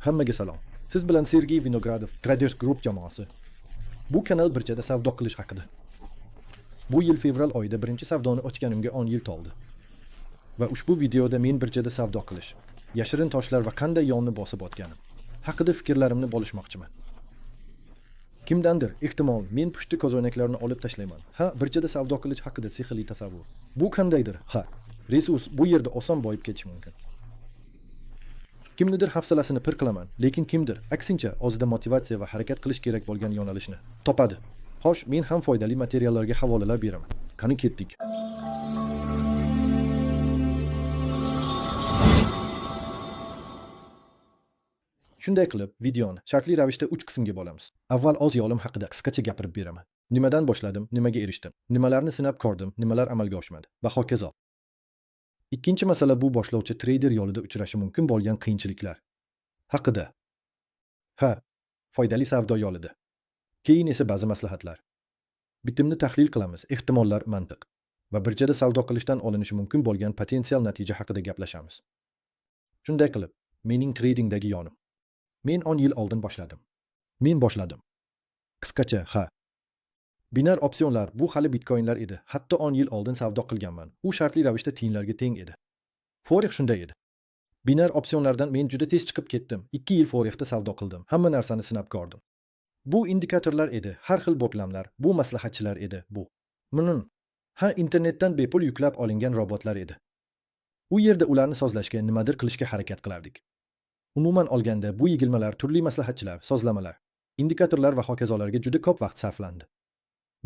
Hammaga salom. Siz bilan Sergey Vinogradov, Traders Group jamoasi. Bu kanal birjada savdo qilish haqida. Bu yil fevral oyida birinchi savdoni ochganimga 10 yil to'ldi. Va ushbu videoda men birjada savdo qilish, yashirin toshlar va qanday yo'lni bosib o'tganim haqida fikrlarimni bo'lishmoqchiman. Kimdandir, ehtimol, men pushti ko'zoynaklarni olib tashlayman. Ha, birjada savdo qilish haqida sehrli tasavvur. Bu qandaydir? Ha, resurs bu yerda oson boyib ketish mumkin. Kimnidir hafsalasini pir qilaman, lekin kimdir aksincha o'zida motivatsiya va harakat qilish kerak bo'lgan yo'nalishni topadi. Xo'sh, men ham foydali materiallarga havolalar beraman. Qani ketdik. Shunday qilib, videoni shartli ravishda 3 qismga bo'lamiz. Avval o'z yo'lim haqida qisqacha gapirib beraman. Nimadan boshladim, nimaga erishdim, nimalarni sinab ko'rdim, nimalar amalga oshmadi va hokazo. Ikkinchi masala bu boshlovchi treyder yo'lida uchrashi mumkin bo'lgan qiyinchiliklar haqida. Ha, foydali savdo yo'lida. Keyin esa ba'zi maslahatlar. Bitimni tahlil qilamiz, ehtimollar, mantiq va birjada savdo qilishdan olinishi mumkin bo'lgan potensial natija haqida gaplashamiz. Shunday qilib, mening tradingdagi yonim. Men 10 yil oldin boshladim. Men boshladim. Qisqacha, ha. Binar opsionlar bu hali bitcoinlar edi. Hatto 10 yil oldin savdo qilganman. U shartli ravishda tiyinlarga teng edi. Forex shunday edi. Binar opsionlardan men juda tez chiqib ketdim. 2 yil Forexda savdo qildim. Hamma narsani sinab ko'rdim. Bu indikatorlar edi, har xil botlamlar, bu maslahatchilar edi, bu. Ha, internetdan bepul yuklab olingan robotlar edi. U yerda ularni sozlashga, nimadir qilishga harakat qilardik. Umuman olganda bu yigilmalar, turli maslahatchilar, sozlamalar, indikatorlar va hokazolarga juda ko'p vaqt sarflandi.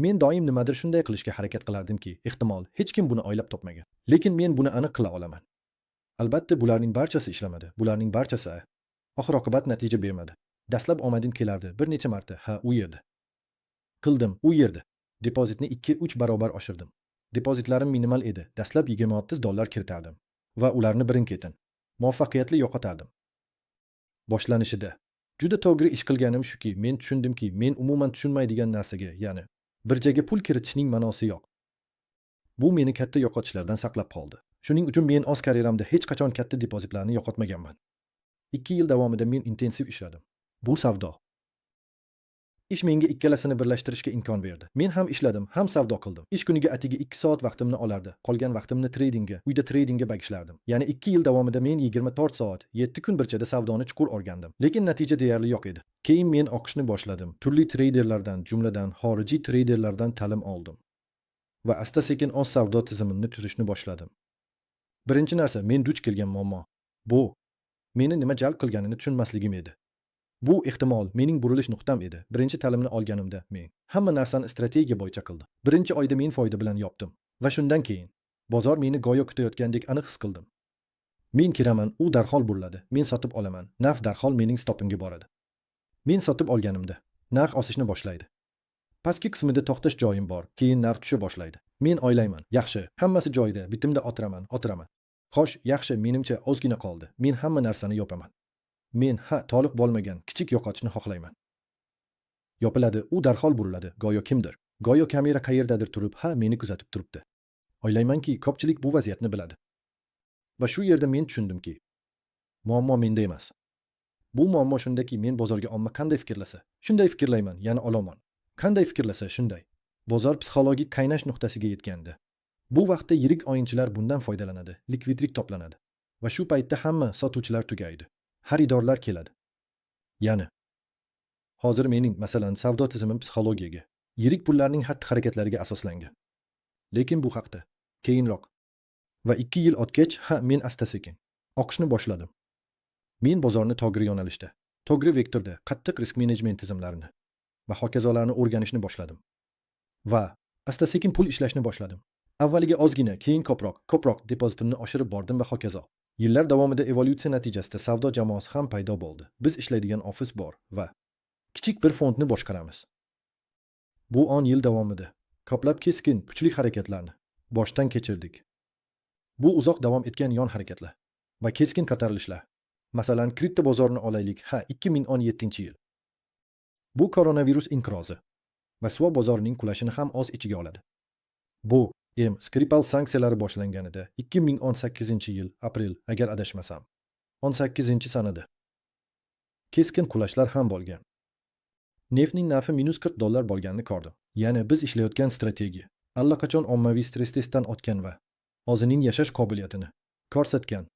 Men doim nimadir shunday qilishga harakat qilardimki, ehtimol hech kim buni o'ylab topmagan. Lekin men buni aniq qila olaman. Albatta bularning barchasi ishlamadi. Bularning barchasi oxir-oqibat natija bermadi. Dastlab omadim kelardi bir necha marta, ha, u yerda. Qildim, u yerda. Depozitni 2-3 barobar oshirdim. Depozitlarim minimal edi. Dastlab $20-30 kiritardim va ularni birin-ketin muvaffaqiyatli yo'qotardim. Boshlanishida juda to'g'ri ish qilganim shuki, men tushundimki, men umuman tushunmaydigan narsaga, ya'ni birjaga pul kiritishning ma'nosi yo'q. Bu meni katta yo'qotishlardan saqlab qoldi. Shuning uchun men o'z karyeramda hech qachon katta depozitlarni yo'qotmaganman. 2 yil davomida men intensiv ishladim. Bu savdo. Ish menga ikkalasini birlashtirishga imkon berdi. Men ham ishladim, ham savdo qildim. Ish kuniga atigi 2 soat vaqtimni olardi. Qolgan vaqtimni tradingga, uyda tradingga bag'ishlardim. Ya'ni 2 yil davomida men 24 soat, 7 kun birchada savdoni chuqur o'rgandim. Lekin natija deyarli yo'q edi. Keyin men o'qishni boshladim. Turli treyderlardan, jumladan xorijiy treyderlardan ta'lim oldim. Va asta-sekin o'z savdo tizimimni tuzishni boshladim. Birinchi narsa men duch kelgan muammo bu meni nima jalb qilganini tushunmasligim edi. Bu ehtimol mening burilish nuqtam edi. Birinchi ta'limni olganimda men hamma narsani strategiya bo'yicha qildim. Birinchi oyda men foyda bilan yopdim va shundan keyin bozor meni go'yo kutayotgandek aniq his qildim. Men kiraman, u darhol buriladi. Men sotib olaman. Narx darhol mening stopimga boradi. Men sotib olganimda narx osishni boshlaydi. Pastki qismida to'xtash joyim bor, keyin narx tusha boshlaydi. Men o'ylayman, yaxshi, hammasi joyida, bitimda otiraman, otiraman. Xo'sh, yaxshi, menimcha ozgina qoldi. Men hamma narsani yopaman. Men ha, to'liq bo'lmagan kichik yo'qotishni xohlayman. Yopiladi, u darhol buriladi, go'yo kimdir. Go'yo kamera qayerdadir turib, ha, meni kuzatib turibdi. O'ylaymanki, ko'pchilik bu vaziyatni biladi. Va shu yerda men tushundimki, muammo menda emas. Bu muammo shundaki, men bozorga omma qanday fikrlasa, shunday fikrlayman, ya'ni olomon. Qanday fikrlasa, shunday. Bozor psixologik qaynash nuqtasiga yetgandi. Bu vaqtda yirik o'yinchilar bundan foydalanadi, likvidlik to'planadi. Va shu paytda hamma sotuvchilar tugaydi. Xaridorlar keladi. Ya'ni hozir mening, masalan, savdo tizimim psixologiyaga, yirik pullarning xatti-harakatlariga asoslangan. Lekin bu haqda keyinroq. Va 2 yil o'tgach, ha, men asta-sekin oqishni boshladim. Men bozorni to'g'ri yo'nalishda, to'g'ri vektorda qattiq risk menejment tizimlarini va hokazolarni o'rganishni boshladim. Va asta-sekin pul ishlashni boshladim. Avvaliga ozgina, keyin ko'proq, ko'proq depozitimni oshirib bordim va hokazo. Yillar davomida evolyutsiya natijasida savdo jamoasi ham paydo bo'ldi. Biz ishlaydigan ofis bor va kichik bir fondni boshqaramiz. Bu 10 yil davomida ko'plab keskin, kuchli harakatlarni boshdan kechirdik. Bu uzoq davom etgan yon harakatlar va keskin ko'tarilishlar. Masalan, kripto bozorini olaylik, ha, 2017-yil. Bu koronavirus inqirozi va swap bozorining qulashini ham o'z ichiga oladi. Bu Skripal sanksiyalari boshlanganida 2018-yil aprel, agar adashmasam, 18-sanada. Keskin qulashlar ham bo'lgan. Neftning narxi minus 40 dollar bo'lganini ko'rdim. Ya'ni biz ishlayotgan strategiya allaqachon ommaviy stress testdan o'tgan va o'zining yashash qobiliyatini ko'rsatgan.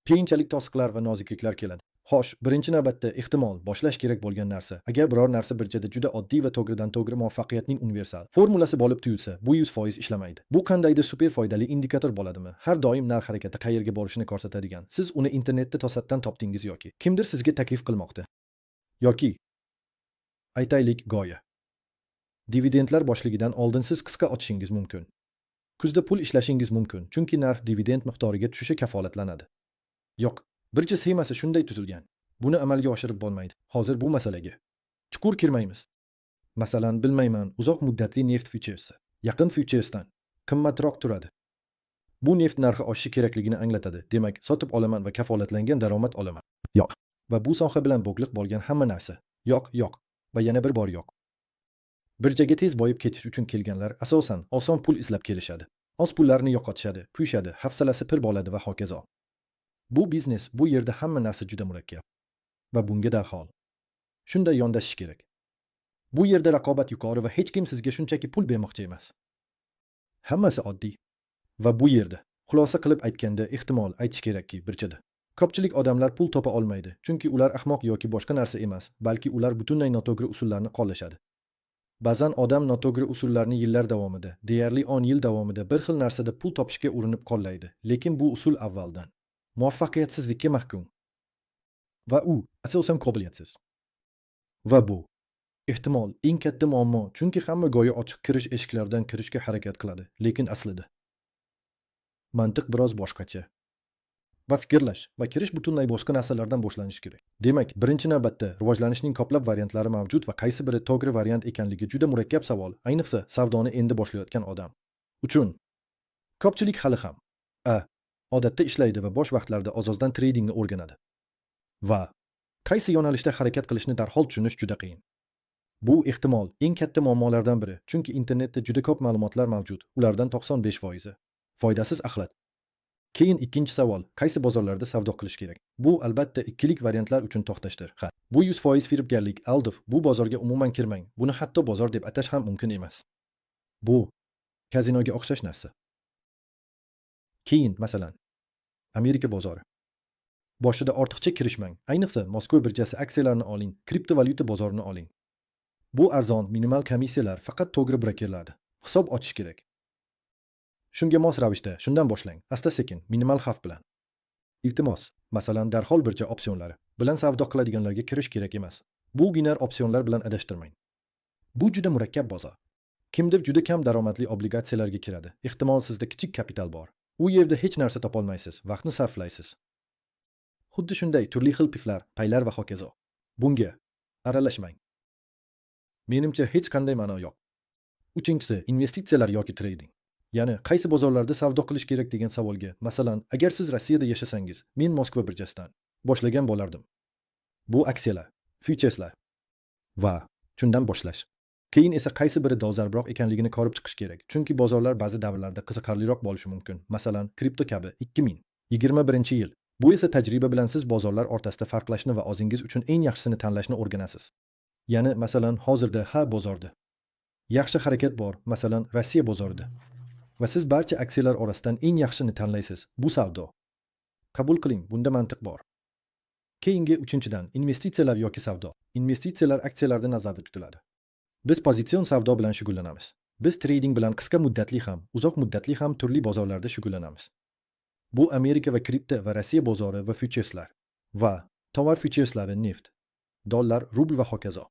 Keyinchalik to'siqlar va nozikliklar keladi. Xo'sh, birinchi navbatda ehtimol boshlash kerak bo'lgan narsa. Agar biror narsa birjada juda oddiy va to'g'ridan to'g'ri muvaffaqiyatning universal formulasi bo'lib tuyulsa, bu 100% ishlamaydi. Bu qandaydir super foydali indikator bo'ladimi? Har doim narx harakati qayerga borishini ko'rsatadigan. Siz uni internetda to'satdan topdingiz yoki kimdir sizga taklif qilmoqda. Yoki aytaylik, go'yo dividendlar boshligidan oldin siz qisqa ochishingiz mumkin. Kuzda pul ishlashingiz mumkin, chunki narx dividend miqdoriga tushishi kafolatlanadi. Yo'q, birja sxemasi shunday tuzilgan. Buni amalga oshirib bo'lmaydi. Hozir bu masalaga chuqur kirmaymiz. Masalan, bilmayman, uzoq muddatli neft fyuchersi yaqin fyuchersdan qimmatroq turadi. Bu neft narxi oshishi kerakligini anglatadi. Demak, sotib olaman va kafolatlangan daromad olaman. Yo'q. Va bu soha bilan bog'liq bo'lgan hamma narsa. Yo'q, yo'q va yana bir bor yo'q. Birjaga tez boyib ketish uchun kelganlar asosan oson pul izlab kelishadi. Oz pullarni yo'qotishadi, kuyishadi, hafsalasi pir bo'ladi va hokazo. Bu biznes, bu yerda hamma narsa juda murakkab. Va bunga darhol shunday yondashish kerak. Bu yerda raqobat yuqori va hech kim sizga shunchaki pul bermoqchi emas. Hammasi oddiy. Va bu yerda xulosa qilib aytganda, ehtimol aytish kerakki, birjada ko'pchilik odamlar pul topa olmaydi, chunki ular ahmoq yoki boshqa narsa emas, balki ular butunlay noto'g'ri usullarni qo'llashadi. Ba'zan odam noto'g'ri usullarni yillar davomida, deyarli 10 yil davomida bir xil narsada pul topishga urinib qo'llaydi, lekin bu usul avvaldan muvaffaqiyatsizlikka mahkum. Va u asosan qobiliyatsiz. Va bu ehtimol eng katta muammo, chunki hamma go'yo ochiq kirish eshiklaridan kirishga harakat qiladi, lekin aslida mantiq biroz boshqacha. Va fikrlash va kirish butunlay boshqa narsalardan boshlanishi kerak. Demak, birinchi navbatda rivojlanishning ko'plab variantlari mavjud va qaysi biri to'g'ri variant ekanligi juda murakkab savol, ayniqsa savdoni endi boshlayotgan odam uchun. Ko'pchilik hali ham odatda ishlaydi va bo'sh vaqtlarida oz-ozdan tradingni o'rganadi. Va qaysi yo'nalishda harakat qilishni darhol tushunish juda qiyin. Bu ehtimol eng katta muammolardan biri, chunki internetda juda ko'p ma'lumotlar mavjud, ulardan 95% foydasiz axlat. Keyin ikkinchi savol, qaysi bozorlarda savdo qilish kerak? Bu albatta ikkilik variantlar uchun to'xtashdir. Ha, bu 100% firibgarlik, aldov, bu bozorga umuman kirmang. Buni hatto bozor deb atash ham mumkin emas. Bu kazinoga o'xshash narsa. Keyin, masalan, Amerika bozori. Boshida ortiqcha kirishmang. Ayniqsa Moskva birjasi aksiyalarini oling, kriptovalyuta bozorini oling. Bu arzon, minimal komissiyalar, faqat to'g'ri brokerlarda. Hisob ochish kerak. Shunga mos ravishda shundan boshlang, asta-sekin, minimal xavf bilan. Iltimos, masalan, darhol birja opsionlari bilan savdo qiladiganlarga kirish kerak emas. Bu binar opsionlar bilan adashtirmang. Bu juda murakkab bozor. Kimdir juda kam daromadli obligatsiyalarga kiradi. Ehtimol sizda kichik kapital bor. U yerda hech narsa topolmaysiz, vaqtni sarflaysiz. Xuddi shunday turli xil piflar, paylar va hokazo. Bunga aralashmang. Menimcha hech qanday ma'no yo'q. Uchinchisi, investitsiyalar yoki trading. Ya'ni qaysi bozorlarda savdo qilish kerak degan savolga, masalan, agar siz Rossiyada yashasangiz, men Moskva birjasidan boshlagan bo'lardim. Bu aksiyalar, fyucherslar va shundan boshlash. Keyin esa qaysi biri dolzarbroq ekanligini ko'rib chiqish kerak. Chunki bozorlar ba'zi davrlarda qiziqarliroq bo'lishi mumkin. Masalan, kripto kabi 2021-yil. Bu esa tajriba bilan siz bozorlar o'rtasida farqlashni va o'zingiz uchun eng yaxshisini tanlashni o'rganasiz. Ya'ni, masalan, hozirda ha bozorda yaxshi harakat bor, masalan, Rossiya bozorida. Va siz barcha aksiyalar orasidan eng yaxshisini tanlaysiz. Bu savdo. Qabul qiling, bunda mantiq bor. Keyingi uchinchidan, investitsiyalar yoki savdo. Investitsiyalar aksiyalarda nazarda tutiladi. Biz pozitsion savdo bilan shug'ullanamiz. Biz trading bilan qisqa muddatli ham, uzoq muddatli ham turli bozorlarda shug'ullanamiz. Bu Amerika va kripto va Rossiya bozori va fyucherslar va tovar fyucherslari, neft, dollar, rubl va hokazo.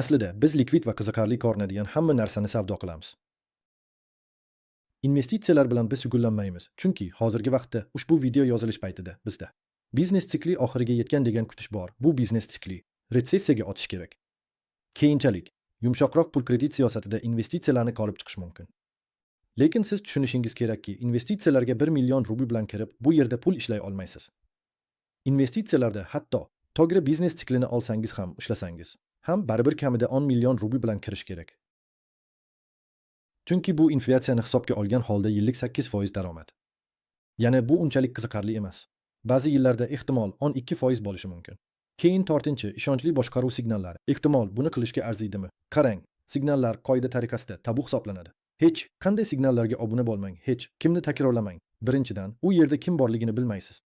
Aslida biz likvid va qiziqarli ko'rinadigan hamma narsani savdo qilamiz. Investitsiyalar bilan biz shug'ullanmaymiz, chunki hozirgi vaqtda ushbu video yozilish paytida bizda biznes sikli oxiriga yetgan degan kutish bor. Bu biznes sikli retsessiyaga otish kerak. Keyinchalik yumshoqroq pul kredit siyosatida investitsiyalarni ko'rib chiqish mumkin. Lekin siz tushunishingiz kerakki, investitsiyalarga 1 million rubl bilan kirib, bu yerda pul ishlay olmaysiz. Investitsiyalarda hatto to'g'ri biznes siklini olsangiz ham, ushlasangiz ham baribir kamida 10 million rubl bilan kirish kerak. Chunki bu inflyatsiyani hisobga olgan holda yillik 8% daromad. Ya'ni bu unchalik qiziqarli emas. Ba'zi yillarda ehtimol 12% bo'lishi mumkin. Keyin to'rtinchi, ishonchli boshqaruv signallari. Ehtimol, buni qilishga arziydimi? Qarang, signallar qoida tariqasida tabu hisoblanadi. Hech qanday signallarga obuna bo'lmang, hech kimni takrorlamang. Birinchidan, u yerda kim borligini bilmaysiz.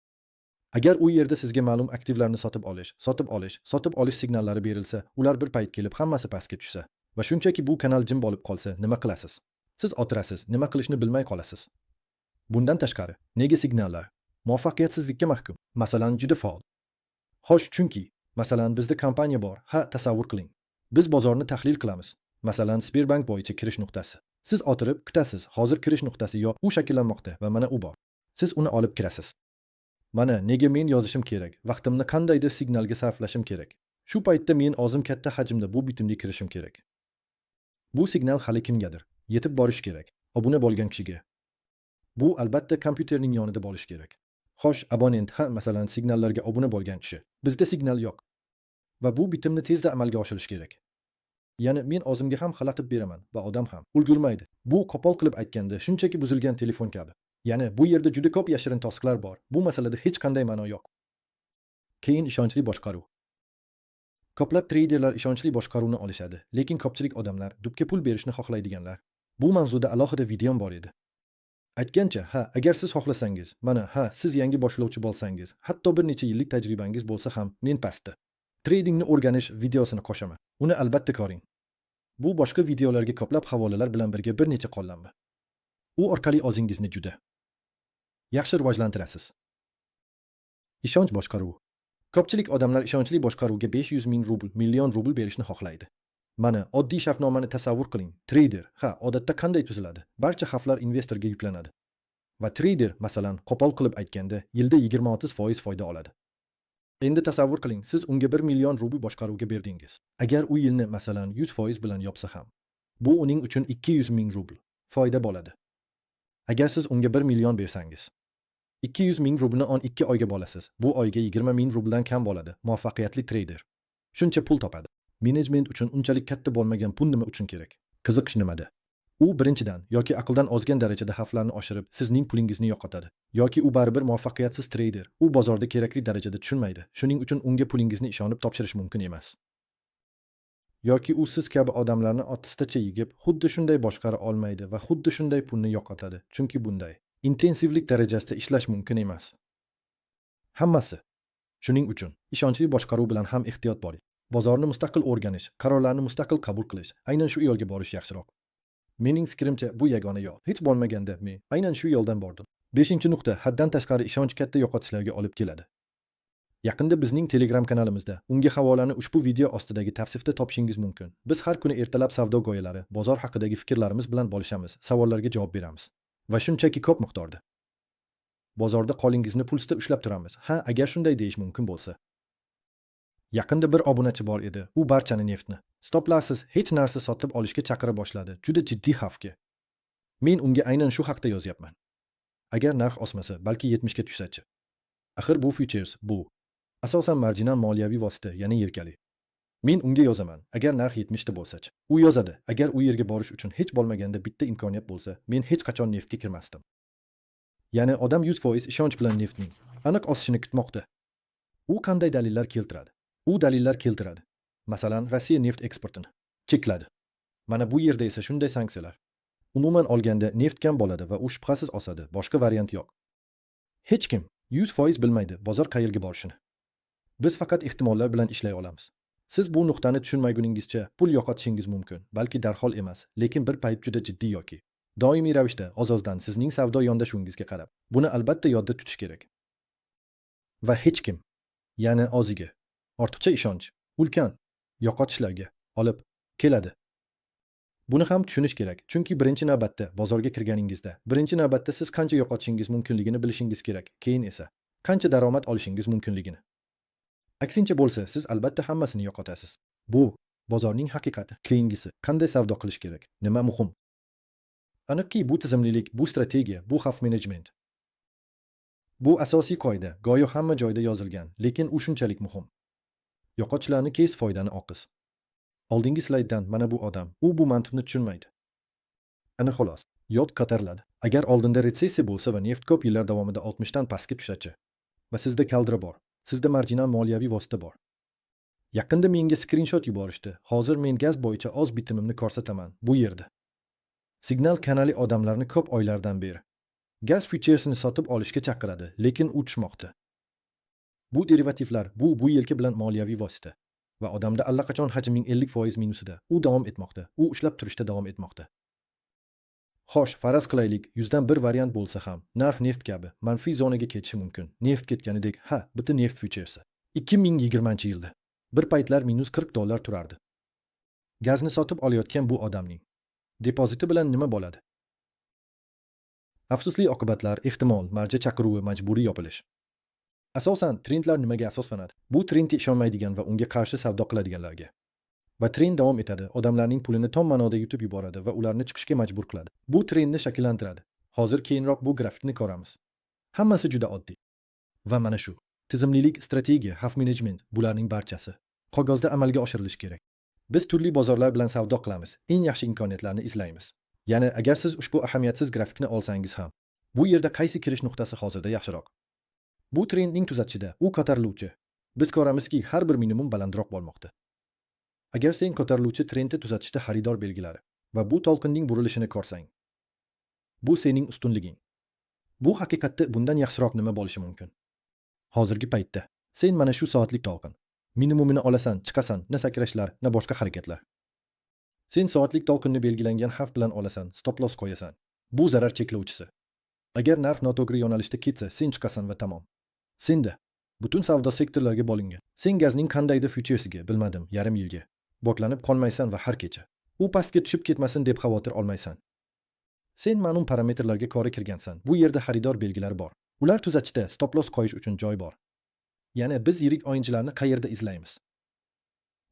Agar u yerda sizga ma'lum aktivlarni sotib olish, sotib olish, sotib olish signallari berilsa, ular bir payt kelib hammasi pastga tushsa va shunchaki bu kanal jim bo'lib qolsa, nima qilasiz? Siz o'tirasiz, nima qilishni bilmay qolasiz. Bundan tashqari, nega signallar muvaffaqiyatsizlikka mahkum? Masalan, juda faol. Xo'sh, chunki, masalan, bizda kompaniya bor. Ha, tasavvur qiling. Biz bozorni tahlil qilamiz. Masalan, Sberbank bo'yicha kirish nuqtasi. Siz o'tirib kutasiz, hozir kirish nuqtasi yo'q, u shakllanmoqda va mana u bor. Siz uni olib kirasiz. Mana nega men yozishim kerak, vaqtimni qandaydir signalga sarflashim kerak. Shu paytda men o'zim katta hajmda bu bitimga kirishim kerak. Bu signal hali kimgadir yetib borishi kerak, obuna bo'lgan kishiga. Bu albatta kompyuterning yonida bo'lishi kerak. Xo'sh, abonent, ha, masalan, signallarga obuna bo'lgan kishi. Bizda signal yo'q. Va bu bitimni tezda amalga oshirish kerak. Ya'ni men o'zimga ham xalaqit beraman va odam ham ulgurmaydi. Bu qo'pol qilib aytganda shunchaki buzilgan telefon kabi. Ya'ni bu yerda juda ko'p yashirin to'siqlar bor. Bu masalada hech qanday ma'no yo'q. Keyin ishonchli boshqaruv. Ko'plab treyderlar ishonchli boshqaruvni olishadi, lekin ko'pchilik odamlar dubga pul berishni xohlaydiganlar. Bu mavzuda alohida videom bor edi. Aytgancha, ha, agar siz xohlasangiz, mana, ha, siz yangi boshlovchi bo'lsangiz, hatto bir necha yillik tajribangiz bo'lsa ham, men pastda tradingni o'rganish videosini qo'shaman. Uni albatta ko'ring. Bu boshqa videolarga ko'plab havolalar bilan birga bir necha qo'llanma. U orqali o'zingizni juda yaxshi rivojlantirasiz. Ishonch boshqaruvi. Ko'pchilik odamlar ishonchli boshqaruvga 500 ming rubl, million rubl berishni xohlaydi. Mana, oddiy shartnomani tasavvur qiling. Treyder, ha, odatda qanday tuziladi? Barcha xavflar investorga yuklanadi. Va treyder, masalan, qo'pol qilib aytganda, yilda 20-30% foyda oladi. Endi tasavvur qiling, siz unga 1 million rubl boshqaruvga berdingiz. Agar u yilni, masalan, 100% bilan yopsa ham, bu uning uchun 200 ming rubl foyda bo'ladi. Agar siz unga 1 million bersangiz, 200 ming rublni 12 oyga bo'lasiz. Bu oyga 20 ming rubldan kam bo'ladi. Muvaffaqiyatli treyder shuncha pul topadi. Menejment uchun unchalik katta bo'lmagan pul nima uchun kerak? Qiziqish nimada? U birinchidan yoki aqldan ozgan darajada xavflarni oshirib, sizning pulingizni yo'qotadi. Yoki u baribir muvaffaqiyatsiz treyder. U bozorda kerakli darajada tushunmaydi. Shuning uchun unga pulingizni ishonib topshirish mumkin emas. Yoki u siz kabi odamlarni 30tacha yig'ib, xuddi shunday boshqara olmaydi va xuddi shunday pulni yo'qotadi. Chunki bunday intensivlik darajasida ishlash mumkin emas. Hammasi. Shuning uchun ishonchli boshqaruv bilan ham ehtiyot bo'ling. Bozorni mustaqil o'rganish, qarorlarni mustaqil qabul qilish, aynan shu yo'lga borish yaxshiroq. Mening fikrimcha, bu yagona yo'l. Hech bo'lmaganda men aynan shu yo'ldan bordim. 5-nuqta, haddan tashqari ishonch katta yo'qotishlarga olib keladi. Yaqinda bizning Telegram kanalimizda unga havolani ushbu video ostidagi tavsifda topishingiz mumkin. Biz har kuni ertalab savdo g'oyalari, bozor haqidagi fikrlarimiz bilan bo'lishamiz, savollarga javob beramiz. Va shunchaki ko'p miqdorda. Bozorda qo'lingizni pulsda ushlab turamiz. Ha, agar shunday deyish mumkin bo'lsa. Yaqinda bir obunachi bor edi. U barchani neftni stoplarsiz hech narsa sotib olishga chaqira boshladi. Juda jiddiy xavfga. Men unga aynan shu haqda yozyapman. Agar narx osmasa, balki 70 ga tushsa-chi. Axir bu futures, bu asosan marjinal moliyaviy vosita, ya'ni yelkali. Men unga yozaman, agar narx 70 ta bo'lsa-chi. U yozadi, agar u yerga borish uchun hech bo'lmaganda bitta imkoniyat bo'lsa, men hech qachon neftga kirmasdim. Ya'ni odam 100% ishonch bilan neftning aniq osishini kutmoqda. U qanday dalillar keltiradi? U dalillar keltiradi. Masalan, Rossiya neft eksportini chekladi. Mana bu yerda esa shunday sanksiyalar. Umuman olganda neft kam bo'ladi va u shubhasiz osadi, boshqa variant yo'q. Hech kim 100% bilmaydi bozor qayerga borishini. Biz faqat ehtimollar bilan ishlay olamiz. Siz bu nuqtani tushunmaguningizcha pul yo'qotishingiz mumkin, balki darhol emas, lekin bir payt juda jiddiy yoki doimiy ravishda oz-ozdan sizning savdo yondashuvingizga qarab. Buni albatta yodda tutish kerak. Va hech kim, ya'ni o'ziga ortiqcha ishonch ulkan yo'qotishlarga olib keladi. Buni ham tushunish kerak, chunki birinchi navbatda bozorga kirganingizda, birinchi navbatda siz qancha yo'qotishingiz mumkinligini bilishingiz kerak, keyin esa qancha daromad olishingiz mumkinligini. Aksincha bo'lsa, siz albatta hammasini yo'qotasiz. Bu bozorning haqiqati. Keyingisi, qanday savdo qilish kerak? Nima muhim? Aniqki, bu tizimlilik, bu strategiya, bu xavf menejment. Bu asosiy qoida, go'yo hamma joyda yozilgan, lekin u shunchalik muhim. Yo'qotishlarni kes, foydani oqiz. Oldingi slayddan mana bu odam, u bu mantiqni tushunmaydi. Ana xolos, yod ko'tariladi. Agar oldinda retsessiya bo'lsa va neft ko'p yillar davomida 60 dan pastga tushachi va sizda kaldra bor, sizda marjinal moliyaviy vosita bor. Yaqinda menga skrinshot yuborishdi. Hozir men gaz bo'yicha oz bitimimni ko'rsataman bu yerda. Signal kanali odamlarni ko'p oylardan beri gaz fyuchersini sotib olishga chaqiradi, lekin u tushmoqda. Bu derivativlar, bu yelka bilan moliyaviy vosita. Va odamda allaqachon hajmning 50% minusida. U davom etmoqda. U ushlab turishda davom etmoqda. Xo'sh, faraz qilaylik, 1% variant bo'lsa ham, narx neft kabi manfiy zonaga ketishi mumkin. Neft ketganidek, ha, bitta neft fyuchersi. 2020-yilda bir paytlar minus $40 turardi. Gazni sotib olayotgan bu odamning depoziti bilan nima bo'ladi? Afsusli oqibatlar, ehtimol, marja chaqiruvi, majburiy yopilish. Asosan trendlar nimaga asoslanadi? Bu trendga ishonmaydigan va unga qarshi savdo qiladiganlarga. Va trend davom etadi, odamlarning pulini tom ma'noda yutib yuboradi va ularni chiqishga majbur qiladi. Bu trendni shakllantiradi. Hozir keyinroq bu grafikni ko'ramiz. Hammasi juda oddiy. Va mana shu tizimlilik, strategiya, xavf menejment, bularning barchasi qog'ozda amalga oshirilishi kerak. Biz turli bozorlar bilan savdo qilamiz, eng yaxshi imkoniyatlarni izlaymiz. Ya'ni agar siz ushbu ahamiyatsiz grafikni olsangiz ham, bu yerda qaysi kirish nuqtasi hozirda yaxshiroq? Bu trendning tuzatishida u ko'tariluvchi. Biz ko'ramizki, har bir minimum balandroq bo'lmoqda. Agar sen ko'tariluvchi trendni tuzatishda xaridor belgilari va bu to'lqinning burilishini ko'rsang, bu sening ustunliging. Bu haqiqatda bundan yaxshiroq nima bo'lishi mumkin? Hozirgi paytda sen mana shu soatlik to'lqin minimumini olasan, chiqasan, na sakrashlar, na boshqa harakatlar. Sen soatlik to'lqinni belgilangan xavf bilan olasan, stop loss qo'yasan. Bu zarar cheklovchisi. Agar narx noto'g'ri yo'nalishda ketsa, sen chiqasan va tamom. Senda butun savdo sektorlarga bo'lingan. Sen gazning qandaydir fyuchersiga, bilmadim, yarim yilga bog'lanib qolmaysan va har kecha u pastga tushib ketmasin deb xavotir olmaysan. Sen ma'lum parametrlarga ko'ra kirgansan. Bu yerda xaridor belgilari bor. Ular tuzatishda stop loss qo'yish uchun joy bor. Ya'ni biz yirik o'yinchilarni qayerda izlaymiz?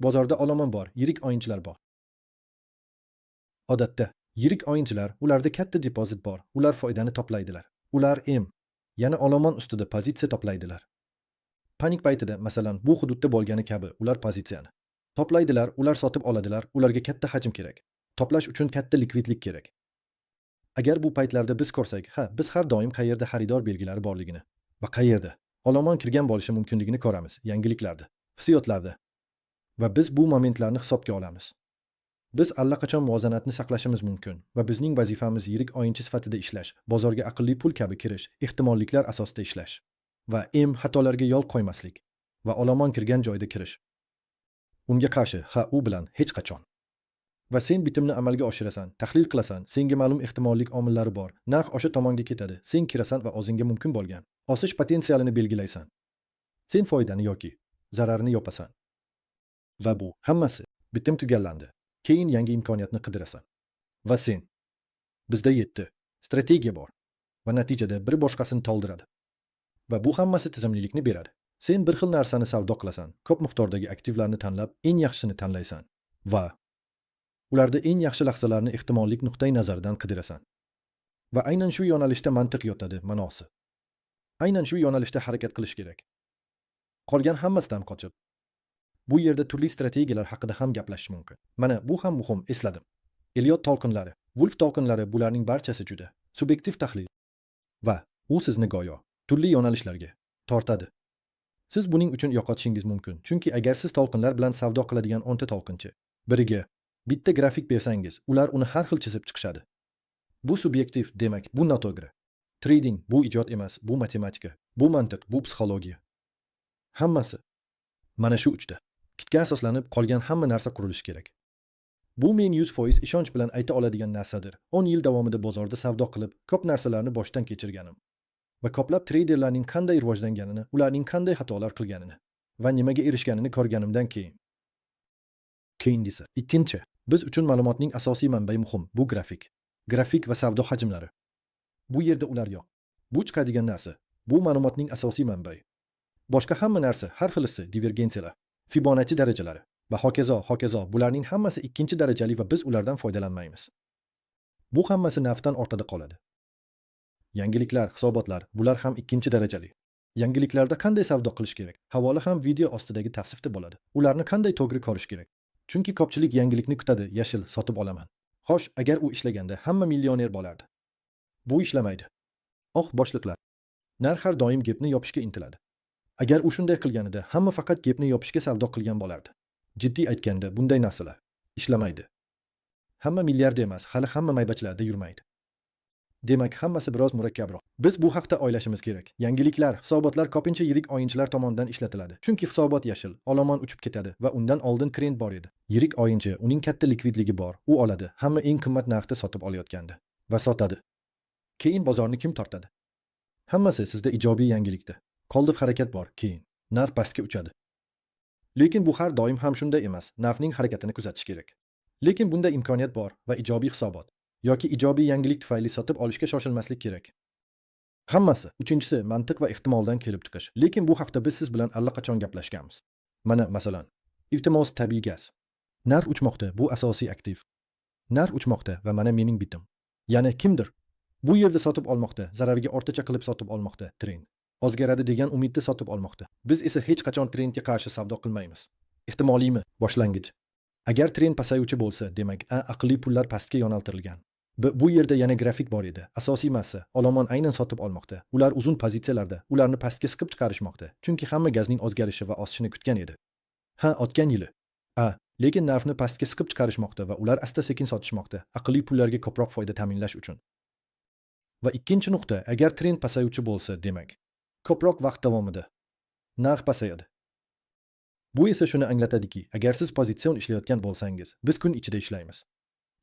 Bozorda olomon bor, yirik o'yinchilar bor. Odatda yirik o'yinchilar, ularda katta depozit bor, ular foydani toplaydilar. Ular yana olomon ustida pozitsiya toplaydilar. Panik paytida, masalan, bu hududda bo'lgani kabi, ular pozitsiyani toplaydilar, ular sotib oladilar, ularga katta hajm kerak. Toplash uchun katta likvidlik kerak. Agar bu paytlarda biz ko'rsak, ha, biz har doim qayerda xaridor belgilari borligini va qayerda olomon kirgan bo'lishi mumkinligini ko'ramiz yangiliklarda, hissiyotlarda. Va biz bu momentlarni hisobga olamiz. Biz allaqachon muvozanatni saqlashimiz mumkin va bizning vazifamiz yirik o'yinchi sifatida ishlash, bozorga aqlli pul kabi kirish, ehtimolliklar asosida ishlash va xatolarga yo'l qo'ymaslik va olomon kirgan joyda kirish. Unga qarshi, ha, u bilan hech qachon. Va sen bitimni amalga oshirasan, tahlil qilasan, senga ma'lum ehtimollik omillari bor. Narx o'sha tomonga ketadi, sen kirasan va o'zingga mumkin bo'lgan o'sish potensialini belgilaysan. Sen foydani yoki zararni yopasan. Va bu hammasi bitim tugallandi. Keyin yangi imkoniyatni qidirasan. Va sen bizda 7 strategiya bor va natijada bir boshqasini to'ldiradi. Va bu hammasi tizimlilikni beradi. Sen bir xil narsani savdo qilasan, ko'p miqdordagi aktivlarni tanlab, eng yaxshisini tanlaysan va ularda eng yaxshi lahzalarni ehtimollik nuqtai nazaridan qidirasan. Va aynan shu yo'nalishda mantiq yotadi, ma'nosi. Aynan shu yo'nalishda harakat qilish kerak. Qolgan hammasidan qochib. Bu yerda turli strategiyalar haqida ham gaplashish mumkin. Mana bu ham muhim, esladim. Elliot to'lqinlari, Wolf to'lqinlari, bularning barchasi juda subyektiv tahlil va u sizni go'yo turli yo'nalishlarga tortadi. Siz buning uchun yo'qotishingiz mumkin, chunki agar siz to'lqinlar bilan savdo qiladigan 10 ta to'lqinchi biriga bitta grafik bersangiz, ular uni har xil chizib chiqishadi. Bu subyektiv, demak, bu noto'g'ri. Trading bu ijod emas, bu matematika, bu mantiq, bu psixologiya. Hammasi mana shu uchta kitga asoslanib qolgan hamma narsa qurilishi kerak. Bu men 100% ishonch bilan ayta oladigan narsadir. 10 yil davomida bozorda savdo qilib, ko'p narsalarni boshdan kechirganim va ko'plab treyderlarning qanday rivojlanganini, ularning qanday xatolar qilganini va nimaga erishganini ko'rganimdan keyin. Keyingisi, ikkinchi, biz uchun ma'lumotning asosiy manbai muhim, bu grafik. Grafik va savdo hajmlari. Bu yerda ular yo'q. Bu chiqadigan narsa. Bu ma'lumotning asosiy manbai. Boshqa hamma narsa, har xilisi, divergensiyalar, Fibonacci darajalari va hokazo, hokazo, bularning hammasi ikkinchi darajali va biz ulardan foydalanmaymiz. Bu hammasi nafdan ortida qoladi. Yangiliklar, hisobotlar, bular ham ikkinchi darajali. Yangiliklarda qanday savdo qilish kerak? Havola ham video ostidagi tavsifda bo'ladi. Ularni qanday to'g'ri ko'rish kerak? Chunki ko'pchilik yangilikni kutadi, yashil sotib olaman. Xo'sh, agar u ishlaganda hamma millioner bo'lardi. Bu ishlamaydi. Oq boshliqlar. Narx har doim gapni yopishga intiladi. Agar u shunday qilganida, hamma faqat gapni yopishga savdo qilgan bo'lardi. Jiddiy aytganda, bunday narsalar ishlamaydi. Hamma milliarder emas, hali hamma Maybachlarda yurmaydi. Demak, hammasi biroz murakkabroq. Biz bu haqda o'ylashimiz kerak. Yangiliklar, hisobotlar ko'pincha yirik o'yinchilar tomonidan ishlatiladi. Chunki hisobot yashil, olomon uchib ketadi va undan oldin trend bor edi. Yirik o'yinchi, uning katta likvidligi bor. U oladi, hamma eng qimmat narxda sotib olayotganda va sotadi. Keyin bozorni kim tortadi? Hammasi sizda ijobiy yangilikda. Qoldiq harakat bor, keyin narx pastga uchadi. Lekin bu har doim ham shunday emas. Narxning harakatini kuzatish kerak. Lekin bunda imkoniyat bor va ijobiy hisobot yoki ijobiy yangilik tufayli sotib olishga shoshilmaslik kerak. Hammasi. Uchinchisi, mantiq va ehtimoldan kelib chiqish. Lekin bu haqda biz siz bilan allaqachon gaplashganmiz. Mana masalan, iltimos, tabiiy gaz. Narx uchmoqda, bu asosiy aktiv. Narx uchmoqda va mana mening bitim. Ya'ni kimdir bu yerda sotib olmoqda, zararga ortiqcha qilib sotib olmoqda, trend o'zgaradi degan umidda sotib olmoqda. Biz esa hech qachon trendga qarshi savdo qilmaymiz. Ehtimoliymi? Boshlangich. Agar trend pasayuvchi bo'lsa, demak, A, aqlli pullar pastga yo'naltirilgan. B, bu yerda yana grafik bor edi. Asosiy massa, olomon aynan sotib olmoqda. Ular uzun pozitsiyalarda, ularni pastga siqib chiqarishmoqda. Chunki hamma gazning o'zgarishi va oshishini kutgan edi. Ha, o'tgan yili. A, lekin narxni pastga siqib chiqarishmoqda va ular asta-sekin sotishmoqda, aqlli pullarga ko'proq foyda ta'minlash uchun. Va ikkinchi nuqta, agar trend pasayuvchi bo'lsa, demak, ko'proq vaqt davomida narx pasayadi. Bu esa shuni anglatadiki, agar siz pozitsion ishlayotgan bo'lsangiz, biz kun ichida ishlaymiz.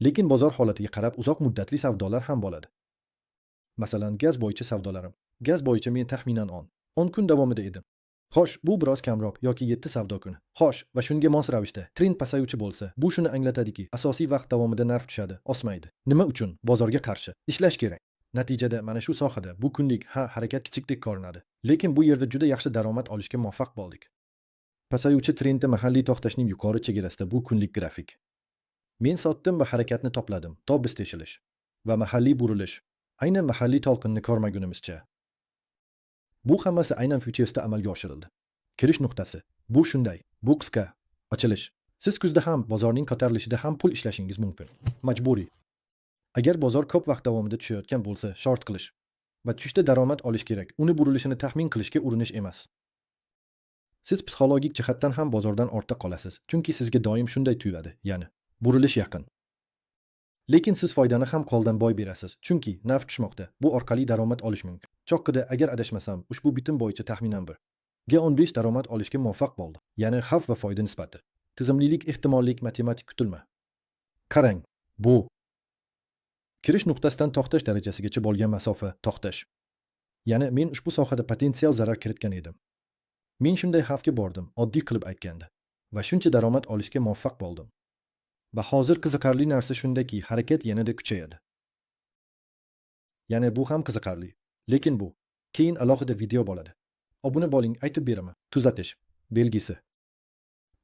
Lekin bozor holatiga qarab uzoq muddatli savdolar ham bo'ladi. Masalan, gaz bo'yicha savdolarim. Gaz bo'yicha men taxminan 10 kun davomida edim. Xo'sh, bu biroz kamroq yoki 7 savdo kuni. Xo'sh, va shunga mos ravishda trend pasayuvchi bo'lsa, bu shuni anglatadiki, asosiy vaqt davomida narx tushadi, osmaydi. Nima uchun? Bozorga qarshi ishlash kerak. Natijada mana shu sohada bu kunlik, ha, harakat kichikdek ko'rinadi. Lekin bu yerda juda yaxshi daromad olishga muvaffaq bo'ldik. Pasayuvchi trendda mahalliy to'xtashning yuqori chegarasida bu kunlik grafik. Men sotdim va harakatni topladim, to biz teshilish va mahalliy burilish, aynan mahalliy to'lqinni ko'rmagunimizcha. Bu hammasi aynan futuresda amalga oshirildi. Kirish nuqtasi. Bu shunday. Bu qisqa. Ochilish. Siz kuzda ham, bozorning ko'tarilishida ham pul ishlashingiz mumkin. Majburiy. Agar bozor ko'p vaqt davomida tushayotgan bo'lsa, short qilish va tushda daromad olish kerak. Uni burilishini taxmin qilishga urinish emas. Siz psixologik jihatdan ham bozordan ortda qolasiz, chunki sizga doim shunday tuyuladi, ya'ni burilish yaqin. Lekin siz foydani ham qo'ldan boy berasiz, chunki narx tushmoqda. Bu orqali daromad olish mumkin. Cho'qqida, agar adashmasam, ushbu bitim bo'yicha taxminan 1 ga 15 daromad olishga muvaffaq bo'ldi. Ya'ni xavf va foyda nisbati. Tizimlilik, ehtimollik, matematik kutilma. Qarang, bu kirish nuqtasidan to'xtash darajasigacha bo'lgan masofa, to'xtash. Ya'ni men ushbu sohada potensial zarar kiritgan edim. Men shunday xavfga bordim, oddiy qilib aytganda, va shuncha daromad olishga muvaffaq bo'ldim. Va hozir qiziqarli narsa shundaki, harakat yanada kuchayadi. Ya'ni bu ham qiziqarli. Lekin bu keyin alohida video bo'ladi. Obuna bo'ling, aytib beraman. Tuzatish belgisi.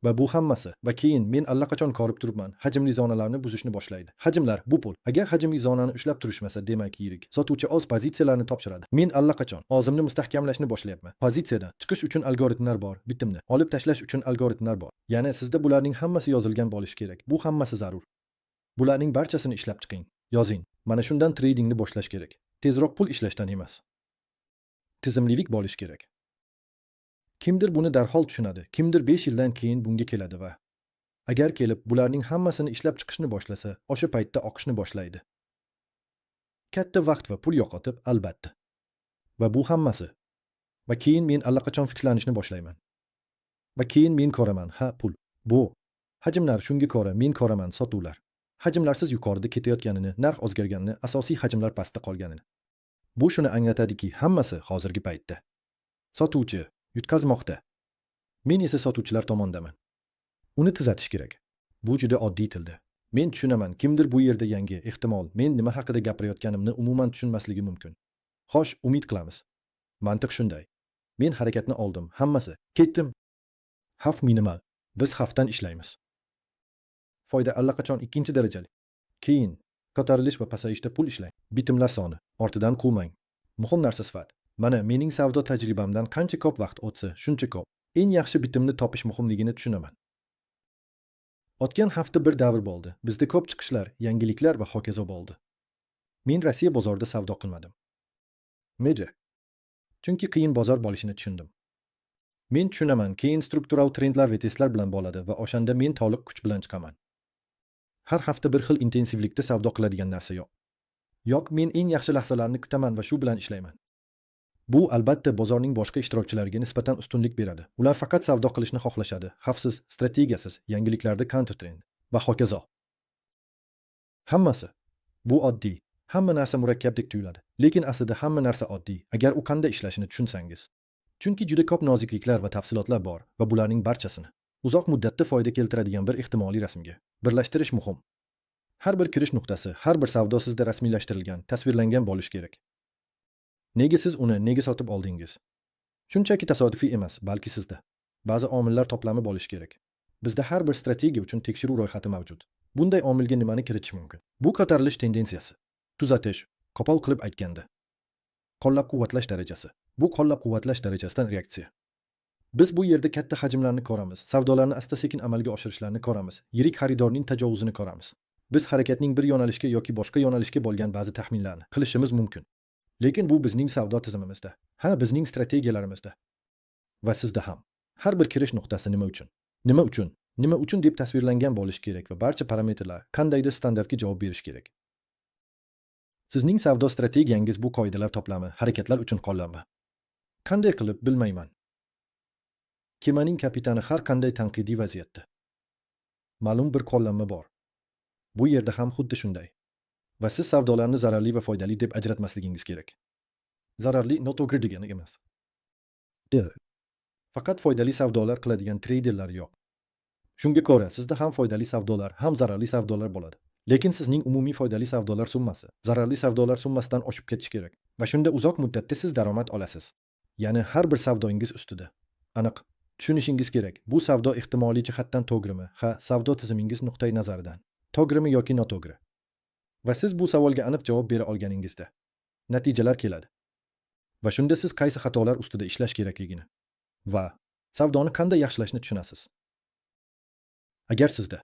Va bu hammasi va keyin men allaqachon ko'rib turibman, hajmli zonalarni buzishni boshlaydi. Hajmlar bu pul. Agar hajmli zonani ushlab turishmasa, demak yirik sotuvchi oz pozitsiyalarni topshiradi. Men allaqachon o'zimni mustahkamlashni boshlayapman. Pozitsiyadan chiqish uchun algoritmlar bor, bitimni olib tashlash uchun algoritmlar bor. Ya'ni sizda bularning hammasi yozilgan bo'lishi kerak. Bu hammasi zarur. Bularning barchasini ishlab chiqing, yozing. Mana shundan tradingni boshlash kerak. Tezroq pul ishlashdan emas. Tizimlilik bo'lishi kerak. Kimdir buni darhol tushunadi, kimdir 5 yildan keyin bunga keladi va agar kelib bularning hammasini ishlab chiqishni boshlasa, o'sha paytda oqishni boshlaydi. Katta vaqt va pul yo'qotib, albatta. Va bu hammasi. Va keyin men allaqachon fikslanishni boshlayman. Va keyin men ko'raman, ha, pul. Bu hajmlar, shunga ko'ra men ko'raman sotuvlar. Hajmlarsiz yuqorida ketayotganini, narx o'zgarganini, asosiy hajmlar pastda qolganini. Bu shuni anglatadiki, hammasi hozirgi paytda. Sotuvchi yutqazmoqda. Men esa sotuvchilar tomondaman. Uni tuzatish kerak. Bu juda oddiy tilda. Men tushunaman, kimdir bu yerda yangi, ehtimol, men nima haqida gapirayotganimni umuman tushunmasligi mumkin. Xo'sh, umid qilamiz. Mantiq shunday. Men harakatni oldim, hammasi. Ketdim. Xavf minimal. Biz xavfdan ishlaymiz. Foyda allaqachon ikkinchi darajali. Keyin ko'tarilish va pasayishda pul ishlang. Bitimlar soni. Ortidan quvmang. Muhim narsa sifat. Mana mening savdo tajribamdan qancha ko'p vaqt o'tsa, shuncha ko'p eng yaxshi bitimni topish muhimligini tushunaman. O'tgan hafta bir davr bo'ldi. Bizda ko'p chiqishlar, yangiliklar va hokazo bo'ldi. Men Rossiya bozorida savdo qilmadim. Nega? Chunki qiyin bozor bo'lishini tushundim. Men tushunaman, keyin struktural trendlar va testlar bilan bo'ladi va o'shanda men to'liq kuch bilan chiqaman. Har hafta bir xil intensivlikda savdo qiladigan narsa yo'q. Yo'q, men eng yaxshi lahzalarni kutaman va shu bilan ishlayman. Bu albatta bozorning boshqa ishtirokchilariga nisbatan ustunlik beradi. Ular faqat savdo qilishni xohlashadi, xavfsiz, strategiyasiz, yangiliklarda counter trend va hokazo. Hammasi. Bu oddiy. Hamma narsa murakkabdek tuyuladi. Lekin aslida hamma narsa oddiy, agar u qanday ishlashini tushunsangiz. Chunki juda ko'p nozikliklar va tafsilotlar bor va bularning barchasini uzoq muddatda foyda keltiradigan bir ehtimoliy rasmga birlashtirish muhim. Har bir kirish nuqtasi, har bir savdo sizda rasmiylashtirilgan, tasvirlangan bo'lishi kerak. Nega siz uni nega sotib oldingiz? Shunchaki tasodifiy emas, balki sizda ba'zi omillar to'plami bo'lishi kerak. Bizda har bir strategiya uchun tekshiruv ro'yxati mavjud. Bunday omilga nimani kiritish mumkin? Bu ko'tarilish tendensiyasi. Tuzatish, qo'pol qilib aytganda, qo'llab-quvvatlash darajasi. Bu qo'llab-quvvatlash darajasidan reaksiya. Biz bu yerda katta hajmlarni ko'ramiz, savdolarni asta-sekin amalga oshirishlarni ko'ramiz, yirik xaridorning tajovuzini ko'ramiz. Biz harakatning bir yo'nalishga yoki boshqa yo'nalishga bo'lgan ba'zi taxminlarni qilishimiz mumkin. Lekin bu bizning savdo tizimimizda, ha, bizning strategiyalarimizda va sizda ham. Har bir kirish nuqtasi nima uchun? Nima uchun? Nima uchun deb tasvirlangan bo'lishi kerak va barcha parametrlar qandaydir standartga javob berishi kerak. Sizning savdo strategiyangiz bu qoidalar to'plami, harakatlar uchun qo'llanma. Qanday qilib bilmayman. Kemaning kapitani har qanday tanqidiy vaziyatda ma'lum bir qo'llanma bor. Bu yerda ham xuddi shunday. Va siz savdolarni zararli va foydali deb ajratmasligingiz kerak. Zararli noto'g'ri degani emas. Faqat foydali savdolar qiladigan treyderlar yo'q. Shunga ko'ra, sizda ham foydali savdolar, ham zararli savdolar bo'ladi. Lekin sizning umumiy foydali savdolar summasi zararli savdolar summasidan oshib ketishi kerak va shunda uzoq muddatda siz daromad olasiz. Ya'ni har bir savdoyingiz ustida. Aniq tushunishingiz kerak. Bu savdo ehtimoliy jihatdan to'g'rimi? Ha, savdo tizimingiz nuqtai nazaridan. To'g'rimi yoki noto'g'ri? Va siz bu savolga aniq javob bera olganingizda natijalar keladi. Va shunda siz qaysi xatolar ustida ishlash kerakligini va savdoni qanday yaxshilashni tushunasiz. Agar sizda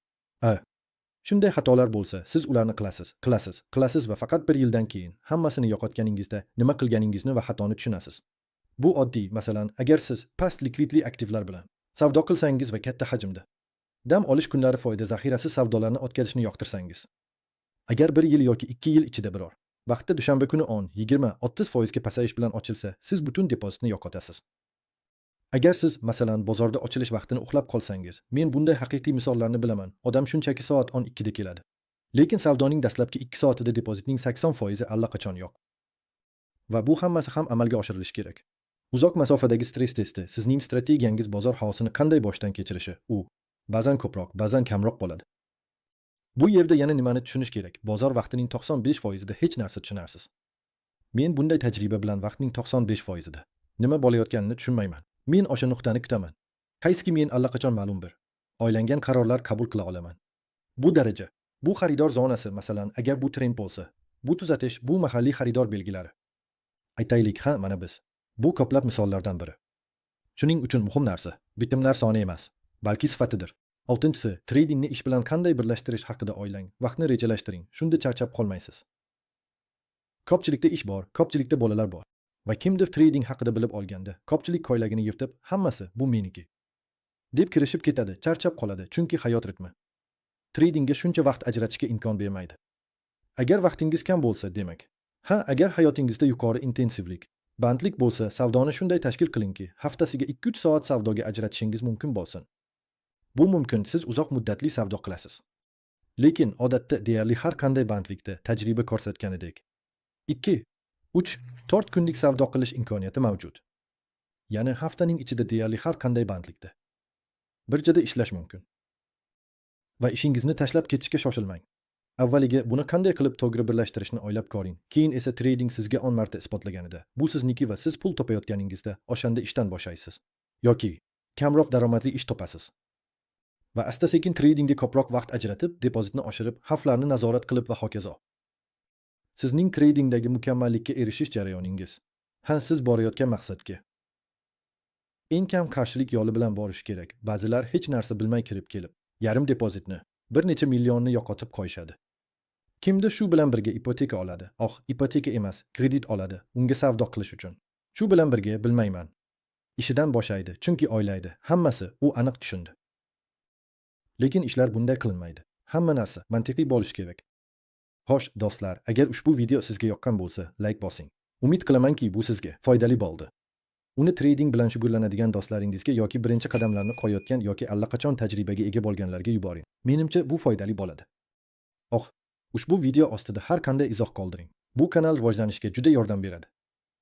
shunday xatolar bo'lsa, siz ularni qilasiz, qilasiz, qilasiz va faqat bir yildan keyin hammasini yo'qotganingizda nima qilganingizni va xatoni tushunasiz. Bu oddiy, masalan, agar siz past likvidli aktivlar bilan savdo qilsangiz va katta hajmda dam olish kunlari foyda zaxirasiz savdolarni o'tkazishni yoqtirsangiz. Agar bir yil yoki 2 yil ichida biror vaqtda dushanba kuni 10, 20, 30 foizga pasayish bilan ochilsa, siz butun depozitni yo'qotasiz. Agar siz, masalan, bozorda ochilish vaqtini uxlab qolsangiz, men bunday haqiqiy misollarni bilaman. Odam shunchaki soat 12 da keladi. Lekin savdoning dastlabki 2 soatida depozitning 80% allaqachon yo'q. Va bu hammasi ham amalga oshirilishi kerak. Uzoq masofadagi stress testi sizning strategiyangiz bozor xaosini qanday boshdan kechirishi, u ba'zan ko'proq, ba'zan kamroq bo'ladi. Bu yerda yana nimani tushunish kerak? Bozor vaqtining 95%ida hech narsa tushunarsiz. Men bunday tajriba bilan vaqtning 95%ida nima bo'layotganini tushunmayman. Men o'sha nuqtani kutaman. Qaysiki men allaqachon ma'lum bir oylangan qarorlar qabul qila olaman. Bu daraja, bu xaridor zonasi, masalan, agar bu trend bo'lsa, bu tuzatish, bu mahalliy xaridor belgilari. Aytaylik, ha, mana biz. Bu ko'plab misollardan biri. Shuning uchun muhim narsa bitimlar soni emas, balki sifatidir. Oltinchisi, tradingni ish bilan qanday birlashtirish haqida o'ylang, vaqtni rejalashtiring, shunda charchab qolmaysiz. Ko'pchilikda ish bor, ko'pchilikda bolalar bor. Va kimdir trading haqida bilib olganda, ko'pchilik ko'ylagini yirtib, hammasi bu meniki deb kirishib ketadi, charchab qoladi, chunki hayot ritmi tradingga shuncha vaqt ajratishga imkon bermaydi. Agar vaqtingiz kam bo'lsa, demak, ha, agar hayotingizda yuqori intensivlik, bandlik bo'lsa, savdoni shunday tashkil qilingki, haftasiga 2-3 soat savdoga ajratishingiz mumkin bo'lsin. Bu mumkin, siz uzoq muddatli savdo qilasiz. Lekin odatda deyarli har qanday bandlikda tajriba ko'rsatganidek 2, 3, 4 kunlik savdo qilish imkoniyati mavjud. Ya'ni haftaning ichida deyarli har qanday bandlikda birjada ishlash mumkin. Va ishingizni tashlab ketishga shoshilmang. Avvaliga buni qanday qilib to'g'ri birlashtirishni o'ylab ko'ring. Keyin esa trading sizga 10 marta isbotlaganida, bu sizniki va siz pul topayotganingizda o'shanda ishdan bo'shaysiz yoki kamroq daromadli ish topasiz. Va asta-sekin tradingga ko'proq vaqt ajratib, depozitni oshirib, xavflarni nazorat qilib va hokazo. Sizning tradingdagi mukammallikka erishish jarayoningiz. Ha, siz borayotgan maqsadga eng kam qarshilik yo'li bilan borish kerak. Ba'zilar hech narsa bilmay kirib kelib, yarim depozitni, bir necha millionni yo'qotib qo'yishadi. Kimdir shu bilan birga ipoteka oladi. Oh, ipoteka emas, kredit oladi, unga savdo qilish uchun. Shu bilan birga bilmayman. Ishidan bo'shaydi, chunki o'ylaydi. Hammasi u aniq tushundi. Lekin ishlar bunday qilinmaydi. Hamma narsa mantiqiy bo'lishi kerak. Xo'sh, do'stlar, agar ushbu video sizga yoqqan bo'lsa, layk bosing. Umid qilamanki, bu sizga foydali bo'ldi. Uni trading bilan shug'ullanadigan do'stlaringizga yoki birinchi qadamlarni qo'yayotgan yoki allaqachon tajribaga ega bo'lganlarga yuboring. Menimcha, bu foydali bo'ladi. Oh, ushbu video ostida har qanday izoh qoldiring. Bu kanal rivojlanishiga juda yordam beradi.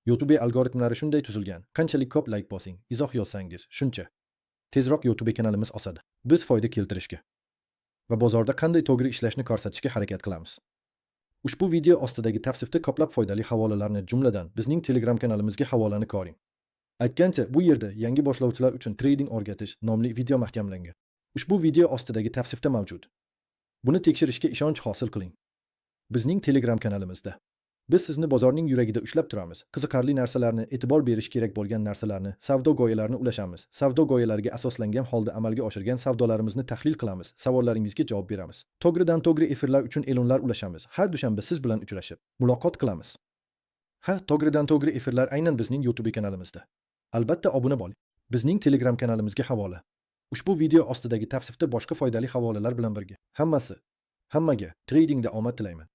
YouTube algoritmlari shunday tuzilgan. Qanchalik ko'p layk bosing, izoh yozsangiz, shuncha tezroq YouTube kanalimiz o'sadi. Biz foyda keltirishga va bozorda qanday to'g'ri ishlashni ko'rsatishga harakat qilamiz. Ushbu video ostidagi tavsifda ko'plab foydali havolalarni, jumladan bizning Telegram kanalimizga havolani ko'ring. Aytgancha, bu yerda yangi boshlovchilar uchun trading o'rgatish nomli video mahkamlangan. Ushbu video ostidagi tavsifda mavjud. Buni tekshirishga ishonch hosil qiling. Bizning Telegram kanalimizda biz sizni bozorning yuragida ushlab turamiz. Qiziqarli narsalarni, e'tibor berish kerak bo'lgan narsalarni, savdo g'oyalarini ulashamiz. Savdo g'oyalariga asoslangan holda amalga oshirgan savdolarimizni tahlil qilamiz. Savollaringizga javob beramiz. To'g'ridan to'g'ri efirlar uchun e'lonlar ulashamiz. Har dushanba siz bilan uchrashib, muloqot qilamiz. Ha, to'g'ridan to'g'ri efirlar aynan bizning YouTube kanalimizda. Albatta obuna bo'ling. Bizning Telegram kanalimizga havola. Ushbu video ostidagi tavsifda boshqa foydali havolalar bilan birga. Hammasi, hammaga tradingda omad tilayman.